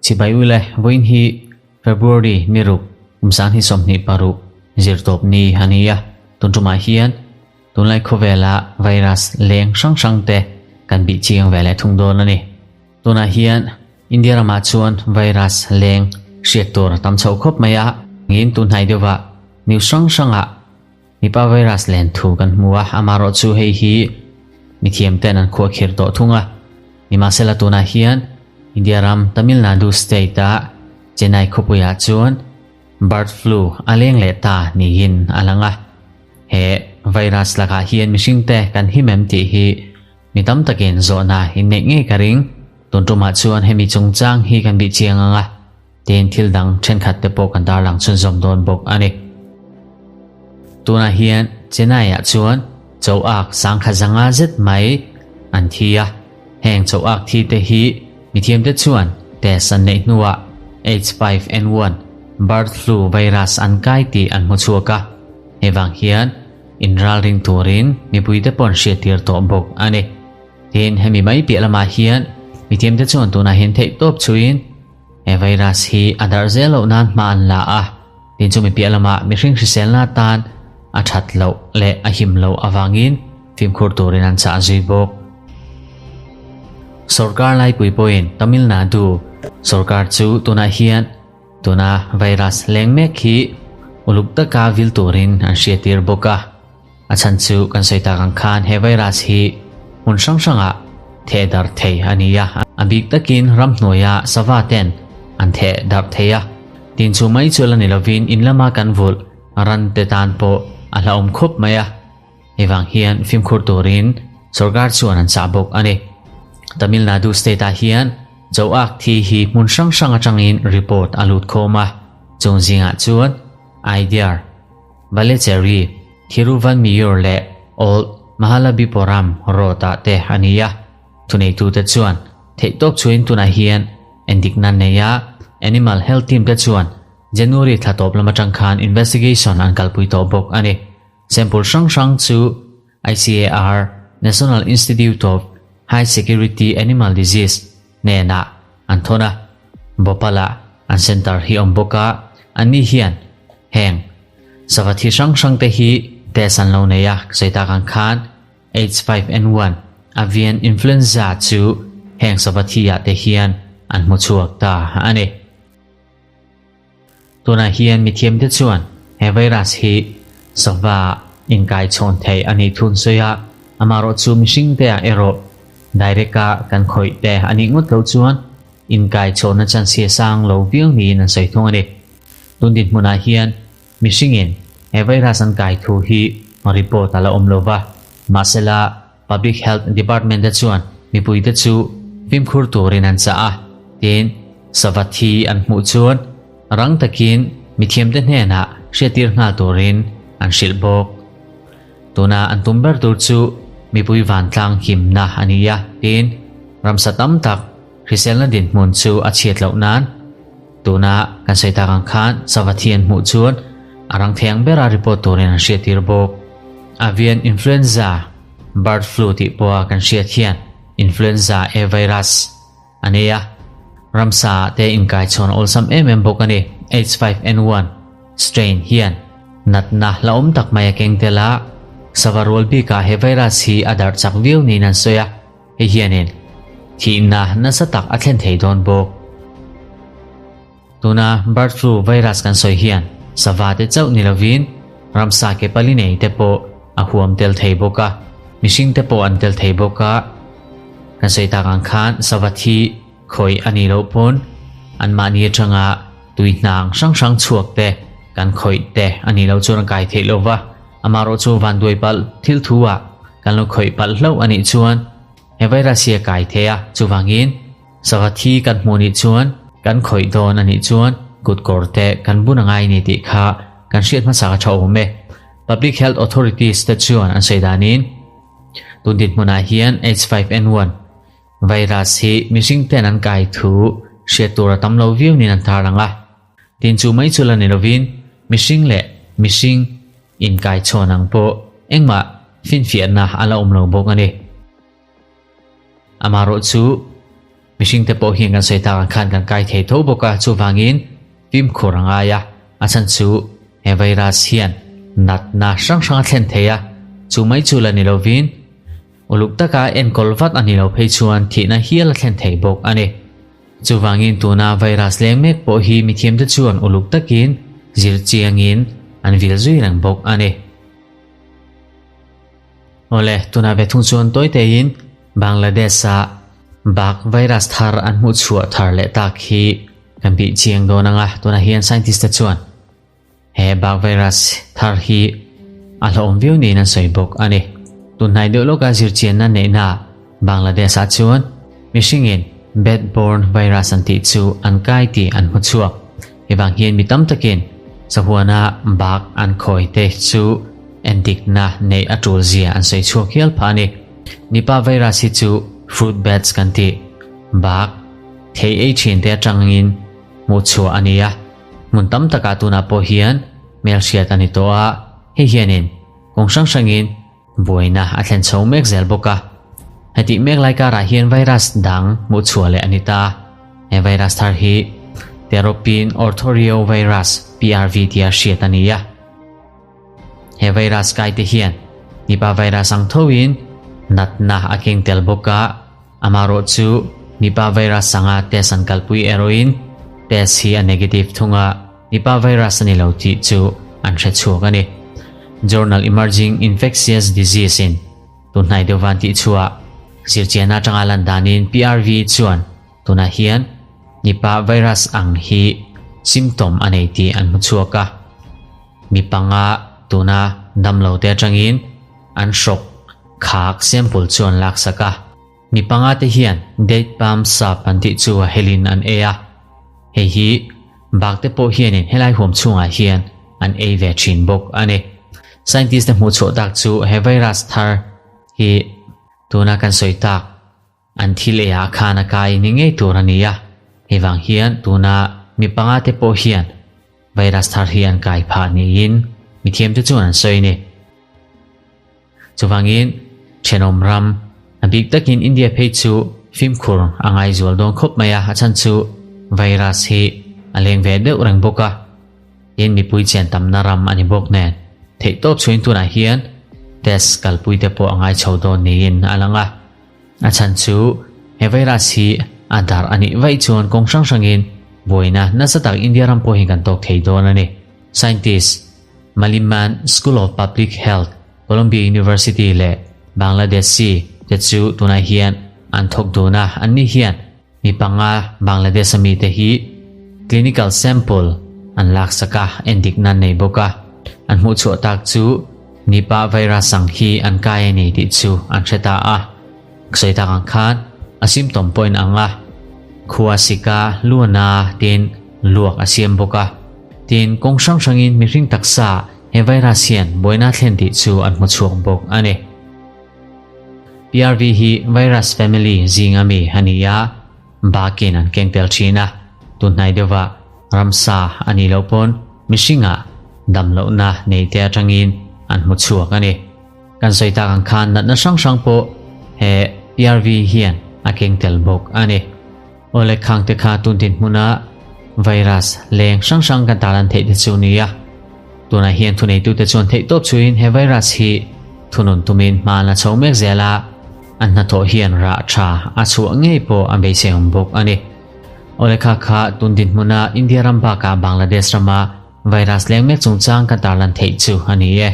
Chibai ule vawiin hi February ni ruk kum sanghnih 26 zirtawp ni a ni a, tun tumah hian tunlai khawvela virus leng hrang hrang te kan bih chiang ve leh thung dawn a ni. Tunah hian India ramah chuan virus leng hriat tur a tam chhoh khawp mai a, ngin tunhnai deuhah news hrang hrangah Mipa virus len thu kan hmu a, amaherawh chu hei hi mithiam ten an khuah khir tawh thung a. Nimahsela tunah hian India ram Tamil Nadu state a Chennai khawpuiah chuan bird flu a leng leh ta niin a lang a. He virus lakah hian mihringte kan him em tih hi mi tam takin zawhna inneih ngei ka ring. Tun tumah chuan hemi chungchang hi kan bih chiang ang a. Tin thil dang thenkhat te pawh kan tarlang chhunzawm dawn bawk a ni. Tunah hian Chennai-ah chuan choak sangkhat zanga zet mai an thi a, heng choak thi te hi mithiamte chuan test an neih hnuah H5N1 bird flu virus an kai tih an hmu chhuak a, hei vang hian inralring turin mipuite pawh an hriattir tawh bawk a ni. Tin hemi mai piah lamah hian mithiamte chuan tunah hian theihtawp chhuiin He virus hi a darh zel loh nan hma an la a, tin chumi piah lamah mihring hriselna atan a that loh leh a him loh avangin fimkhur turin an chah zui bawk. Sorkar laipui pawhin Tamil Nadu sorkar chu tunah hian tuna virus leng mek hi uluk taka vil turin an hriattir bawk a. A chhan chu kan sawi tak ang khan he virus hi hmun hrang hrangah theh darh thei a ni a, a bik takin ramhnuaia sava ten an theh darh thei a. Tin chu mai chu la ni lovin in lama kan vulh ran te tan pawh a hlauhawm khawp mai a. Hei vang hian fimkhur turin sorkar chuan an chah bawk a ni. Tamil Nadu state ah hian Choak thi hi hmun hrang hrang atangin report a lut khawm a, chung zingah chuan Idea, Vallecheri, Thiruvanmiyur leh Old Mahalabipuram road-ah te a ni a. Thuneitute chuan theihtawp chhuain tunah hian endikna nei a, Animal Health Team te chuan January thla tawp lam atang khan investigation an kalpui tawh bawk a ni. Sample hrang hrang chu ICAR, National Institute of High Security Animal Disease, hnenah an thawn a, Bhopal-ah an centre hi awm bawk a, anni hian heng sava thi hrang hrang te hi test an lo nei a, sawi tak ang khan H5N1 avian influenza chu heng sava thi ah te hian an hmu chhuak ta a ni. Tunah hian mithiam te chuan he virus hi sava inkai chhawn thei a nih thun sawi a, amaherawh chu mihring te ah erawh direct a kan khawih te a nih ngawt loh chuan inkai chhawnna chance hi a sang lo viau niin an sawi thung a ni. Tun dinhmunah hian mihringin he virus an kai thu hi report a la awm lo va, mahsela Public Health Department te chuan mipuite chu fimkhur turin an chah a, tin sava thi an hmuh chuan rang takin mithiamte hnenah hriattir nghal turin an hrilh bawk. Tuna an tum ber tur chu mipui vantlang himna a ni a, tin ramsa tam tak hriselna dinhmun chu a chhiat loh nan tuna kan sawi tak ang khan sava thi an hmuh chuan a rang thei ang bera report turin an hriattir bawk. Avian influenza, bird flu tih pawha kan hriat hian influenza A virus a nei a, ramsa ah te inkaichhawn a awlsam em em bawk a ni. H5N1 strain hian natna hlauhawm tak mai a keng tel a, sava rual bikah he virus hi a darh chak viau niin an sawi a, hei hianin thihna nasa tak a thlen thei dawn bawk. Tuna bird flu virus kan sawi hian sava te chauh ni lovin ramsa ke pali nei te pawh a huam tel thei bawk a, mihring te pawh an tel thei bawk a. Kan sawi tak ang khan sava thi khawih a nih loh pawn anmahni atanga tui hnang hrang hrang chhuak te kan khawih te a nih loh chuan a kai theih lo va, amaherawh chu vanduai palh thil thu ah kan lo khawih palh hlauh a nih chuan he virus hi a kai thei a, chuvangin Sava thi kan hmuh nih chuan kan khawih dawn a nih chuan kut kawr te kan bun a ngai ni tih kha kan hriat hmasa ka tha awm e. Public Health Authorities te chuan an sawi danin tun dinhmunah hian H5N1 virus hi mihring ten an kai thu hriat tur a tam lo viau niin an tarlang a. Tin chu mai chu la ni lovin mihring leh mihring inkaichhawn ang pawh engmah finfiahna a la awm lo bawk a ni. Amaherawhchu, mihringte pawh hian kan sawi tak ang khan kan kai thei tho bawk a, chuvangin fimkhur a ngai a, a chhan chu he virus hian natna hrang hrang a thlen thei a, chu mai chu la ni lovin uluk taka enkawl vat a ni lo phei chuan thihna hial a thlen thei bawk a ni. Chuvangin tuna virus leng mek pawh hi mithiamte chuan uluk takin zir chiangin an vil zui reng bawk a ni. Awle, tunah ve thung chuan tawi tein Bangladesh-a bak virus thar an hmuh chhuah thar leh tak hi kan bih chiang dawn ang a, tunah hian scientist te chuan he bak virus thar hi a hlauhawm viau niin an sawi bawk a ni. Tunhnai deuh lawka zirchianna neihna Bangladesh-ah chuan mihringin bat-borne virus an tih chu an kai tih an hmu chhuak. Hei vang hian mi tam takin sahuana bak an khawi te chu endikna neih a tul zia an sawi chhuak hial phah a ni. Nipah virus hi chu fruit bats kan tih bak thei ei thin te atangin hmuh chhuah a ni a, hmun tam takah tunah pawh hian hmelhriat a ni tawh a, hei hianin kawng hrang hrangin Buaina a thlen chho mek zel bawk a. Hetih mek lai karah hian virus dang hmuh chhuah leh a ni ta. He virus thar hi Terrapin orthoreovirus, PRV, tia hriat a ni a. He virus kaite hian Nipah virus ang thoin natna a keng tel bawk a, amaherawh chu Nipah virus anga test an kalpui erawhin test hi a negative thung a. Nipah virus a ni lo tih chu an hre chhuak a ni. Journal Emerging Infectious Disease in tunhnai deuh van tih chhuah zirchian atanga lan danin PRV chuan tunah hian Nipah virus ang hi symptom a nei tih an hmu chhuak a. Mi panga tuna damlo te atangin an hrawk khak sample chu an laksak a. Mi panga te hian date palm sap an tih chu a helin an ei a. Hei hi bak te pawh hianin helai huam chhungah hian an ei ve thin bawk a ni. Scientist te hmuh chhuah tak chu he virus thar hi tuna kan sawi tak an thil ei ah khan a kai ni ngei tur a ni a. Hei vang hian tuna mi panga te pawh hian virus thar hi an kai phah niin mithiam te chuan an sawi a ni. Chuvangin, thenawm ram, a bik takin India phei chu fimkhur a ngaizual dawn khawp mai a, a chhan chu virus hi a leng ve deuh reng bawk a, tin mipui chian tamna ram a ni bawk nen theihtawp chhuin tunah hian test kalpui te pawh a ngai chho dawn niin a lang a, a chhan chu he virus hi a darh a nih vaih chuan kawng hrang hrangin buaina nasa tak India ram pawh hi kan tawk thei dawn a ni. Scientist. Maliman School of Public Health, Columbia University leh Bangladeshi te chu tunah hian an thawk dun a, anni hian mi panga Bangladesh a mite hi clinical sample an laksak a, endikna an nei bawk a, an hmuh chhuah tak chu Nipah virus ang hi an kai a ni tih chu an hre ta a, ka sawi tak ang khan a symptom pawh in ang a, khua sika luana tin luak a siam bawk a. Tin, kawng hrang hrangin mihring taksa he virus hian buaina thlen tih chu an hmu chhuak bawk a ni. PRV hi virus family zinga mi a ni a, bakin an keng tel thin a, tunhnai deuhva ramsa a nih loh pawn mihringah damlohna nei te atangin an hmu chhuak a ni. Kan sawi tak ang khan natna hrang hrang pawh he PRV hian a keng tel bawk a ni. Awle khang te kha tun dinhmuna virus leng hrang hrang kan tarlan theih te chu nia. Tunah hian thuneitute chuan theihtawp chuin he virus hi thunun tumin hma la chho mek zel a, an hnathawh hian rah tha a chhuah ngei pawh a beiseiawm bawk a ni. Awle kha kha tun dinhmuna India ram bakah Bangladesh rama virus leng mek chungchang kan tarlan theih chu a ni e.